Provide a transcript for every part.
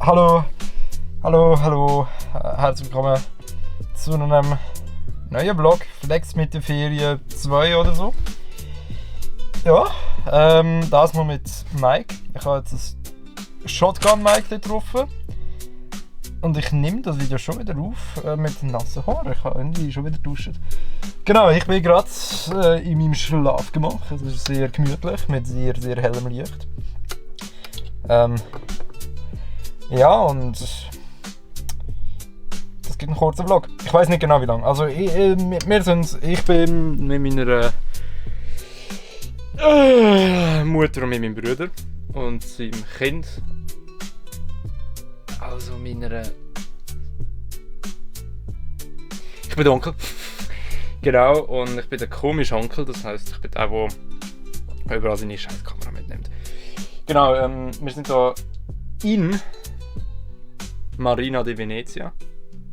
Hallo, hallo, herzlich willkommen zu einem neuen Vlog, Flex mit der Ferien 2 oder so. Ja, das mal mit Mike. Ich habe jetzt ein Shotgun-Mike dort getroffen. Und ich nehme das Video schon wieder auf mit nassen Haaren. Ich habe irgendwie schon wieder duschen. Genau, ich bin gerade in meinem Schlafgemach. Es ist sehr gemütlich, mit sehr, sehr hellem Licht. Ja, und das gibt einen kurzen Vlog. Ich weiß nicht genau wie lange. Also ich bin mit meiner Mutter und mit meinem Bruder und seinem Kind. Also meiner... Ich bin der Onkel. Genau, und ich bin der komische Onkel. Das heisst, ich bin der, der überall seine Scheißkamera mitnimmt. Genau, wir sind hier in Marina di Venezia,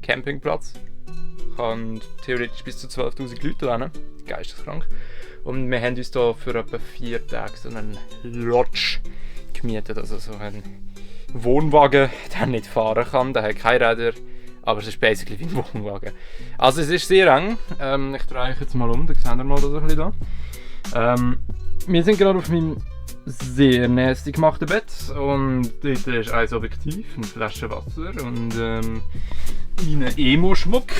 Campingplatz. Kann theoretisch bis zu 12'000 Leute rein. Geisteskrank. Und wir haben uns hier für etwa 4 Tage so einen Lodge gemietet. Also so einen Wohnwagen, der nicht fahren kann. Der hat keine Räder, aber es ist basically wie ein Wohnwagen. Also es ist sehr eng. Ich drehe euch jetzt mal um, dann seht ihr mal das ein bisschen da. Wir sind gerade auf meinem sehr nasty gemachten Bett und dort ist ein Objektiv, eine Flasche Wasser und mein Emo-Schmuck.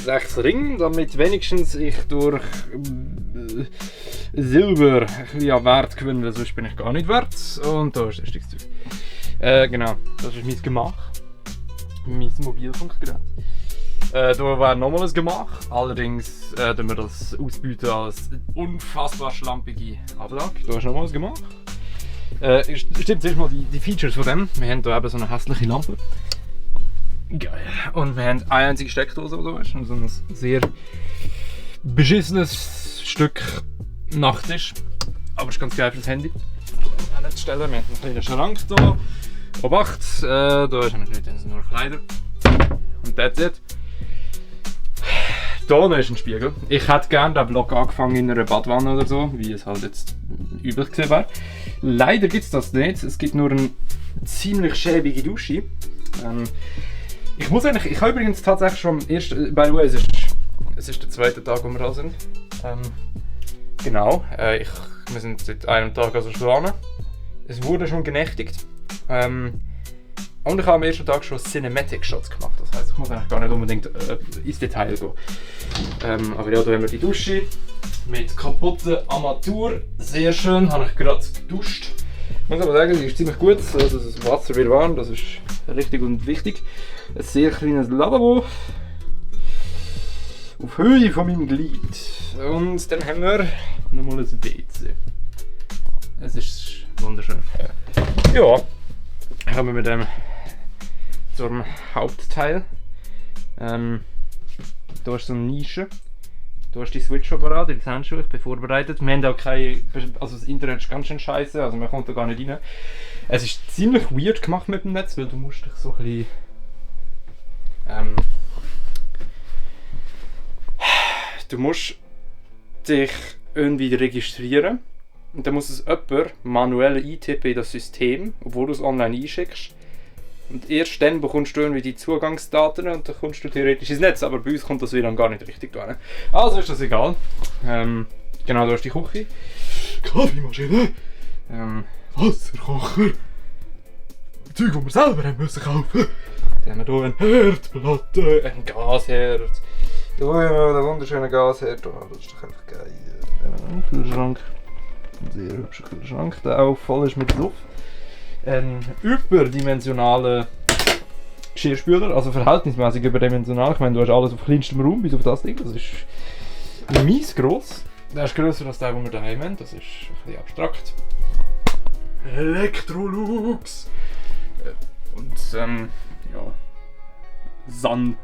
6 Ringe, damit wenigstens ich durch Silber ein bisschen an Wert gewinne, weil sonst bin ich gar nicht wert. Und da ist das Stückzeug. Genau, das ist mein Gemach. Mein Mobilfunkgerät. Da wäre nochmal ein Gemach, allerdings tun wir das ausbieten als unfassbar schlampige Ablage. Da ist nochmal ein Gemach. Stimmt, zuerst mal die Features von dem. Wir haben hier eben so eine hässliche Lampe. Geil. Und wir haben eine einzige Steckdose, die da ist. Und so ein sehr beschissenes Stück Nachttisch. Aber ist ganz geil für das Handy. Nicht stellen. Wir haben einen kleinen Schrank hier. Obacht, da ist natürlich nur Kleider. Und that's it. Hier ist ein Spiegel. Ich hätte gerne den Vlog angefangen in einer Badwanne oder so, wie es halt jetzt üblich gewesen wäre. Leider gibt es das nicht. Es gibt nur eine ziemlich schäbige Dusche. Ich habe übrigens tatsächlich schon am ersten, by the way, es ist der zweite Tag, wo wir da sind. Genau, wir sind seit einem Tag also schlafen. Es wurde schon genächtigt. Und ich habe am ersten Tag schon Cinematic Shots gemacht. Das heisst, ich muss eigentlich gar nicht unbedingt ins Detail gehen. Aber ja, da haben wir die Dusche mit kaputter Armatur. Sehr schön, habe ich gerade geduscht. Ich muss aber sagen, sie ist ziemlich gut. Also das Wasser wird warm, das ist richtig und wichtig. Ein sehr kleines Lavabo. Auf Höhe von meinem Glied. Und dann haben wir nochmal ein WC. Es ist wunderschön. Ja, kommen wir mit dem zum Hauptteil. Da ist so eine Nische. Da ist die Switch-Apparat, die kennst du, ich bin vorbereitet. Wir haben auch also das Internet ist ganz schön scheiße, also man kommt da gar nicht rein. Es ist ziemlich weird gemacht mit dem Netz, weil du musst dich so ein bisschen du musst dich irgendwie registrieren und dann muss es jemand manuell eintippen in das System, obwohl du es online einschickst. Und erst dann bekommst du irgendwie die Zugangsdaten und dann kommst du theoretisch ins Netz, aber bei uns kommt das wieder gar nicht richtig da. Also ist das egal. Genau, da ist die Küche. Kaffeemaschine. Wasserkocher. Zeug, die wir selber haben müssen kaufen. Dann haben wir hier eine Herdplatte, ein Gasherd. Da haben wir einen wunderschönen Gasherd. Oh, das ist doch einfach geil. Ein Kühlschrank. Ein sehr hübscher Kühlschrank, der auch voll ist mit Luft. Ein überdimensionaler Geschirrspüler, also verhältnismäßig überdimensional. Ich meine, du hast alles auf kleinstem Raum, bis auf das Ding. Das ist mies gross. Der ist grösser als der, den wir daheim haben. Das ist ein bisschen abstrakt. Electrolux! Und ja,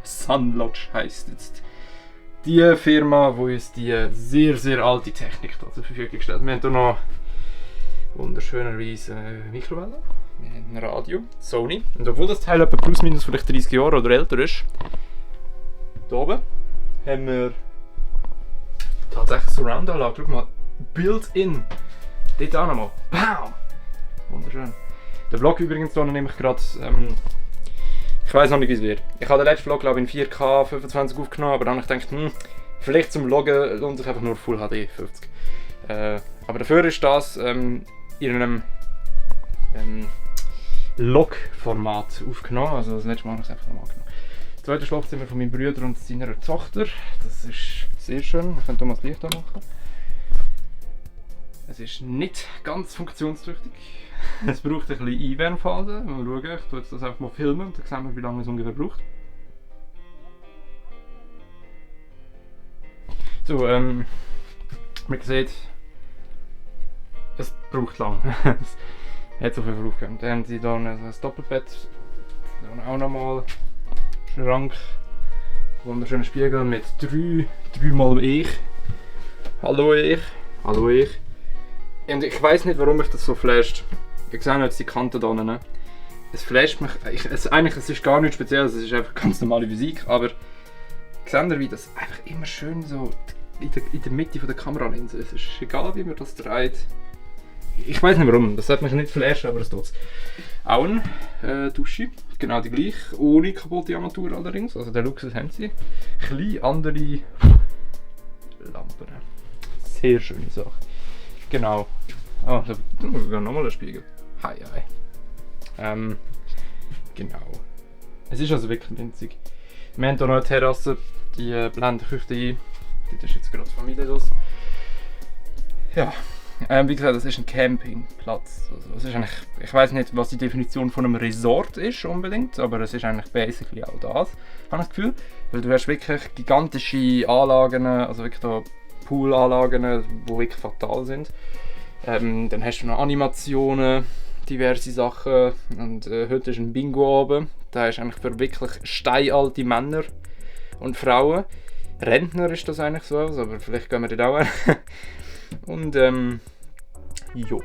Sunlodge heisst jetzt die Firma, die uns die sehr, sehr alte Technik zur Verfügung stellt. Wir haben hier noch wunderschönerweise Mikrowelle. Wir haben ein Radio, Sony. Und obwohl das Teil etwa plus minus vielleicht 30 Jahre oder älter ist, hier oben haben wir tatsächlich Surround-Anlage. Schau mal, built-in. Dort auch nochmal. Bam! Wunderschön. Der Vlog übrigens da nehme ich gerade, ich weiß noch nicht, wie es wird. Ich habe den letzten Vlog glaube ich in 4K 25 aufgenommen, aber dann habe ich gedacht, vielleicht zum Vloggen lohnt sich einfach nur Full HD 50. Aber dafür ist das in einem Log-Format aufgenommen, also das letzte Mal habe ich es einfach nochmal aufgenommen. Das zweite Schlafzimmer von meinem Bruder und seiner Tochter, das ist sehr schön, ich könnte mal das Licht anmachen. Es ist nicht ganz funktionstüchtig. Es braucht ein bisschen Einwärmphase. Mal schauen, ich tue jetzt das einfach mal filmen und dann sehen wir, wie lange es ungefähr braucht. So, man sieht, es braucht lang. Es hat so viel aufgegeben. Dann haben sie hier ein Doppelbett, dann auch nochmal Schrank, wunderschöner Spiegel mit dreimal ich. Hallo ich. Hallo ich. Und ich weiss nicht, warum mich das so flasht. Ich sehe jetzt die Kanten da unten. Es flasht mich. Es ist gar nichts Spezielles, es ist einfach ganz normale Musik. Aber seht ihr, wie das einfach immer schön so in der Mitte von der Kameralinse ist. Es ist egal, wie man das dreht. Ich weiss nicht warum, das hat mich nicht flashen, aber es tut es. Auch eine Dusche, genau die gleiche, ohne kaputte Armatur allerdings. Also der Luxus haben sie. Kleine andere Lampen. Sehr schöne Sache. Genau. Ah, da gehen nochmal ein Spiegel. Hi. Genau. Es ist also wirklich winzig. Wir haben hier noch eine Terrasse, die blendet Küche ein. Dort ist jetzt gerade Familie los. Ja. Wie gesagt, das ist ein Campingplatz. Also, es ist eigentlich, ich weiß nicht, was die Definition von einem Resort ist unbedingt, aber es ist eigentlich basically auch das, habe ich das Gefühl. Weil du hast wirklich gigantische Anlagen, also wirklich da Poolanlagen, die wirklich fatal sind. Dann hast du noch Animationen, diverse Sachen und heute ist ein Bingo oben. Da ist eigentlich für wirklich steinalte Männer und Frauen. Rentner ist das eigentlich so, aber vielleicht gehen wir dort auch hin. Und jo.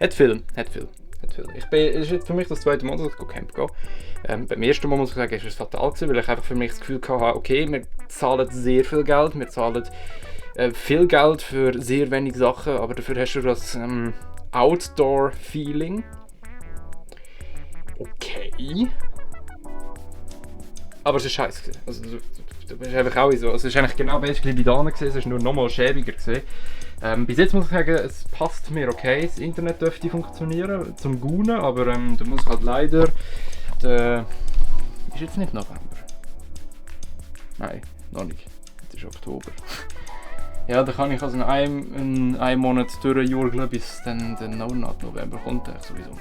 Hat viel. Es ist für mich das zweite Mal, dass ich Camp gehe. Beim ersten Mal muss ich sagen, ist es fatal gewesen, weil ich einfach für mich das Gefühl hatte, okay, wir zahlen sehr viel Geld, wir zahlen viel Geld für sehr wenig Sachen, aber dafür hast du das Outdoor-Feeling. Okay. Aber es ist scheiße gewesen. Also, du bist einfach auch so. Also, es ist eigentlich genau basically wie da gewesen, es ist nur nochmal schäbiger gewesen. Bis jetzt muss ich sagen, es passt mir okay. Das Internet dürfte funktionieren zum Gaunen, aber da muss ich halt leider. Ist jetzt nicht November? Nein, noch nicht. Es ist Oktober. Ja, da kann ich also in einem Monat durchjurgeln, bis dann der November kommt. Sowieso noch.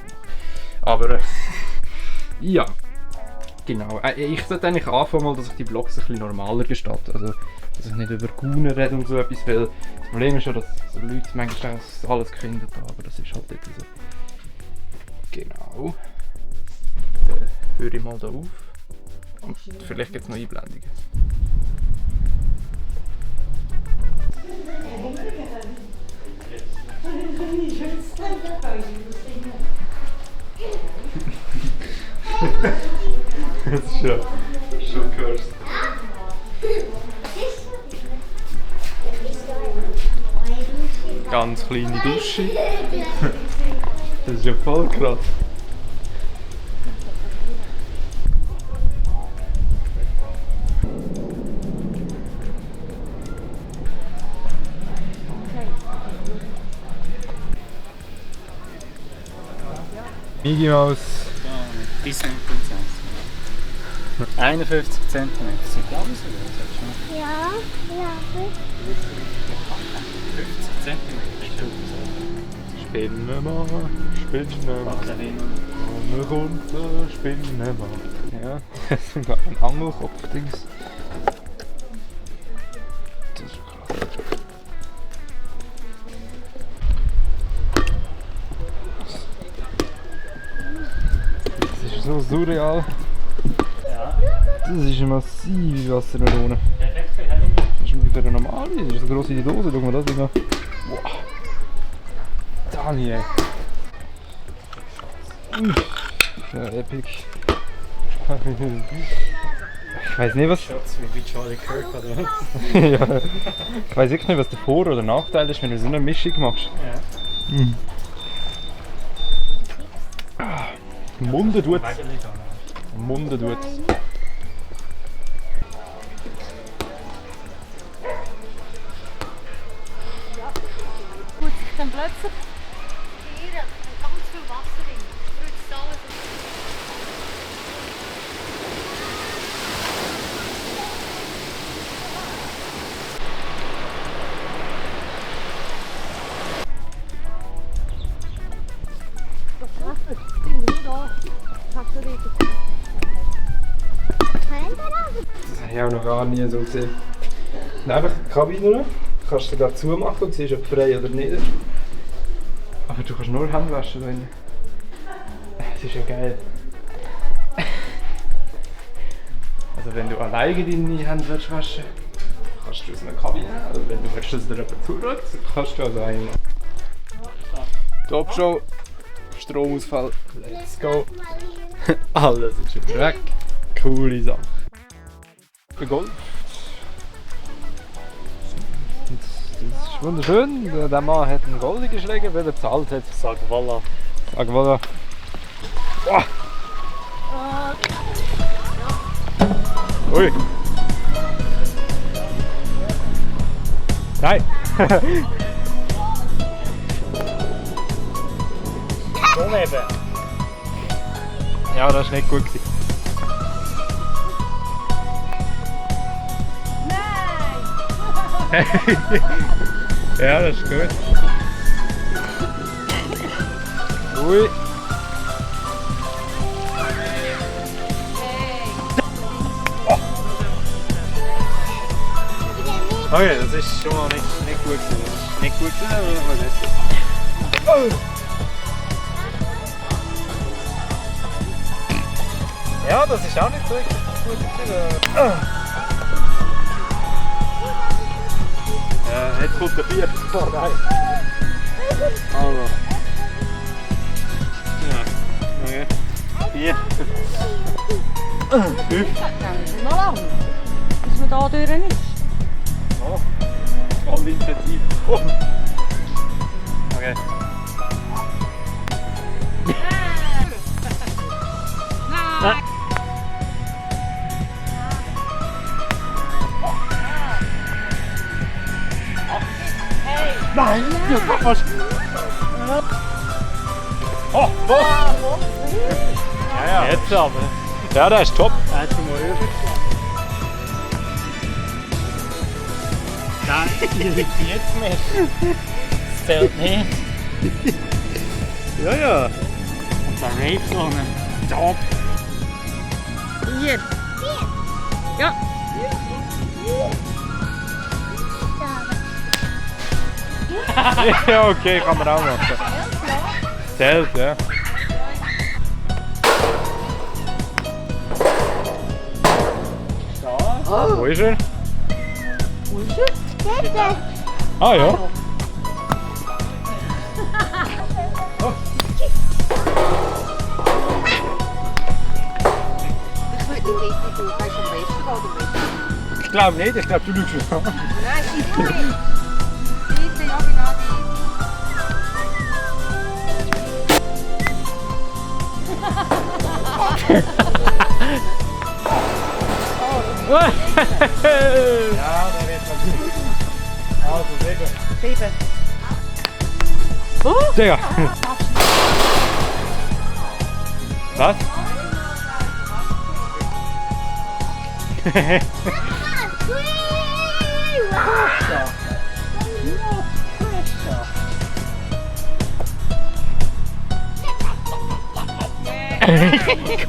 Aber ja. Genau. Ich sollte eigentlich anfangen, mal, dass ich die Vlogs ein bisschen normaler gestatte. Also, dass ich nicht über Gaunen rede und so etwas, weil das Problem ist ja, dass Leute manchmal alles finden, aber das ist halt nicht so. Genau. Dann höre ich mal da auf. Und vielleicht gibt es noch Einblendungen. Das ist schon cursed. Ganz kleine Dusche. Das ist ja voll krass. Mickey Mouse. Bis 51 cm. Sind glaube ich so, Ja. 50 cm. Spinnen mal. Ohne runter, spinnen mal. Ja, das ist sogar ein Angelkopf-Dings. Das ist krass. Das ist so surreal. Ja. Das ist eine massive Wassermelone. Das ist ungefähr eine normale, das ist eine grosse Dose, schau mal das Ding an. Wow. Daniel. Ja, epic. Ich weiß nicht, was. Shots wie Charlie Kirk oder was? Ja. Ich weiß wirklich nicht, was der Vor- oder Nachteil ist, wenn du so eine Mischung machst. Ja. Munden tut's. Munden tut's. Gut, dann plötzlich hier ganz viel Wasser drin. Spritzt alles. Das habe ich auch noch gar nie so gesehen. Einfach die Kabine, kannst du da zumachen und siehst, ob frei oder nicht ist. Aber du kannst nur Hände waschen drin. Das ist ja geil. Also wenn du alleine deine Hände willst waschen, kannst du aus einer Kabine. Also wenn du willst, dass dir jemand zurück, kannst du also einmal. Top Show, Stromausfall, let's go. Alles ist wieder weg. Coole Sache. Golf. Das ist wunderschön. Der Mann hat einen Goldi geschlagen, weil er gezahlt hat. Sag voilà. Sag voilà. Oh. Ui. Nein. Komm eben. Ja, das war nicht gut. Ja, das ist gut. Ui. Okay, das ist schon mal nicht gut gewesen. Das ist nicht gut gewesen, aber was ist das? Ja, das ist auch nicht so richtig gut gewesen. Jetzt kommt der vierte vorbei. Also. Ja. Okay. 4. 5. Noch lang, bis man da durch ist. Oh. Voll intensiv. Oh. Okay. Nein! Nein! Das war fast. Oh! Oh. Ja, ja. Jetzt aber. Ja, der ist top. Hast du mal üben? Nein, irritiert mich. Das zählt nicht. Ja, ja. Und der Rave-Sonne. Top. Hier. Ja. Ja, okay, kann man auch machen. Zählt, ja. Wo ist er? Wo ist er? Ah ja. Ich würde ihn nicht tun, weißt du, am besten oder nicht? Ich glaube nicht, ich glaube du lügst. Nein, ich tue nicht. Bitte, ja, genau Ja, da wird man gut. Also 7. 7. Digga. Was?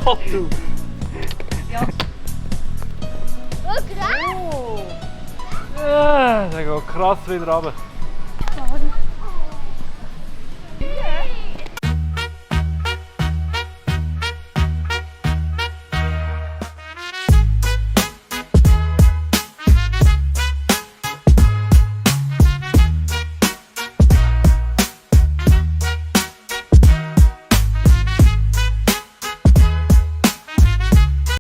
Gott, du. Oh, krass! Ja, der geht krass wieder runter.